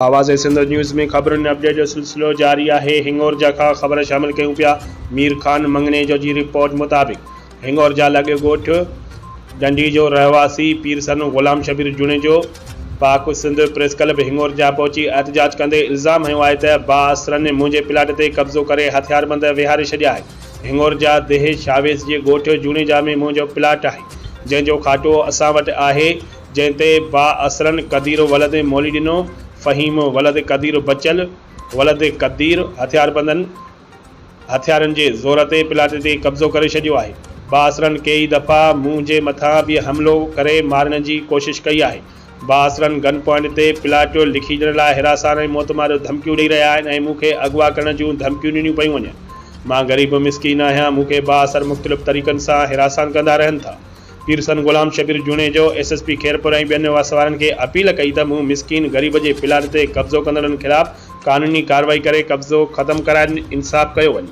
آواز سنڌ نيوز ۾ خبرن ۽ اپڊيٽ جو سلسلو جاري آهي هڱورجا کان خبر شامل ڪيون پيا مير خان مڱڻيجو جي رپورٽ مطابق هڱورجا لڳ ڳوٺ ڊنڍي جو رهواسي پير سن غلام شبير جوڻيجو پاڪ سنڌ پريس ڪلب هڱورجا پهچي احتجاج ڪندي الزام هنيو آهي ته بااثرن منهنجي پلاٽ تي قبضو ڪري هٿياربند ويهاري ڇڏيا آهن هڱورجا ديهه شاويز جي ڳوٺ جوڻيجا ۾ منهنجو پلاٽ آهي جنهن جو کاٽو اسان وٽ آهي جنهن تي بااثرن قدير ولد مولي ڏنو، فهيم ولد قدير بچل ولد قدير هٿياربندن هٿيارن جي زور تي پلاٽ تي قبضو ڪري ڇڏيو آهي. بااثرن ڪيئي دفعا منهنجي مٿان به حملو ڪري مارڻ جي ڪوشش ڪئي آهي. بااثرن گن پوائنٽ تي پلاٽ لکي ڏيڻ لاء هراسان ۽ موتمار ڌمڪيون ڏئي رهيا آهن ۽ مون کي اغوا ڪرڻ جون ڌمڪيون ڏنيون پيون وڃن. مان غريب مسڪين آهيان، مون کي بااثر مختلف طريقن سان هراسان ڪندا رهن ٿا. Pirsan Ghulam Shabbir Junejo S S P Khairpur ۽ ٻين وس وارن کي اپيل ڪئي ته مون مسڪين غريب جي پلاٽ تي قبضو ڪندڙن خلاف قانوني ڪارروائي ڪري قبضو ختم ڪرائي انصاف ڪيو وڃي.